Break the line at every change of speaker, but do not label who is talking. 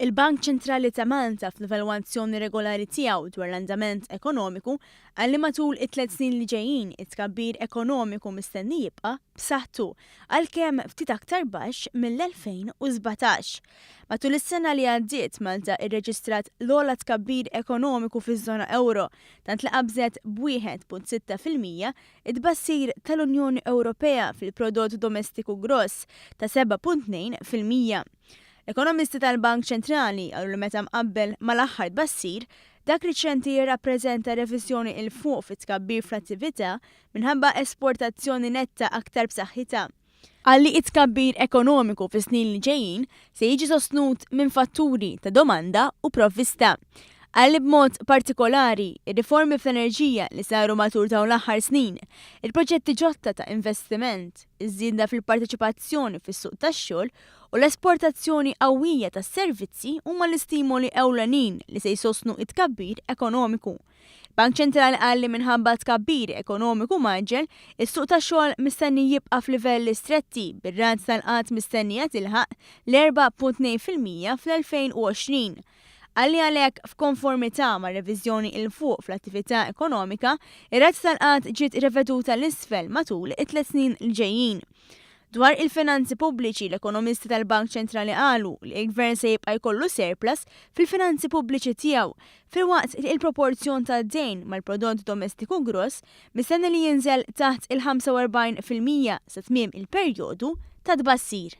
Il-Bank Ċentrali ta' Malta fl-evalwazzjoni regolari tiegħu dwar l-andament ekonomiku qal li matul it-tlett snin li ġejjin it-tkabbir ekonomiku mistenni jibqa' b'saħħtu għalkemm ftit aktar baxx mill-2017. Matul is-sena li għaddiet Malta irreġistrat l-ogħla tkabbir ekonomiku fiż-żona ewro tant li qabżet b'1.6% it-tbassir tal-Unjoni Ewropea fil-prodott domestiku gross ta' 7.2%. L-ekonomisti tal-Bank Ċentrali qalu li meta mqabbel mal-aħħar tbassir, dak riċenti jirrappreżenta reviżjoni 'il fuq fit-tkabbir fl-attività minħabba esportazzjoni netta aktar b'saħħitha. Qal li t-tkabbir ekonomiku fis-snin li ġejjin se jiġi sostnut minn fatturi ta' domanda u provvista. Qal li b'mod partikolari, ir-riformi fl-enerġija li saru matul dawn l-aħħar snin, il-proġetti ġodda ta' investiment, iż-żieda fil-parteċipazzjoni fis-suq tax-xogħol u l-esportazzjoni qawwija tas-servizzi huma l-istimoli ewlenin li se jsostnu t-tkabbir ekonomiku. Il-Bank Ċentrali qal li minħabba tkabbir ekonomiku mgħaġġel, is-suq tax-xogħol mistenni jibqa' f'livelli stretti bir-rata tal-qgħad mistennija tilħaq l-4.2% fl-2020. Qal li għalhekk, f'konformità mar-reviżjoni 'l fuq fl-attività ekonomika, ir-rata tal-qgħad ġiet riveduta 'l isfel matul it-tliet snin li ġejjin. Dwar il-finanzi pubbliċi, l-ekonomisti tal-Bank Ċentrali qalu li l-Gvern se jibqa' jkollu surplus fil-finanzi pubbliċi tiegħu, filwaqt li l-proporzjon tad-dejn mal-prodott domestiku gross mistenni li jinżel taħt il-45% sa tmiem il-perjodu ta' tbassir.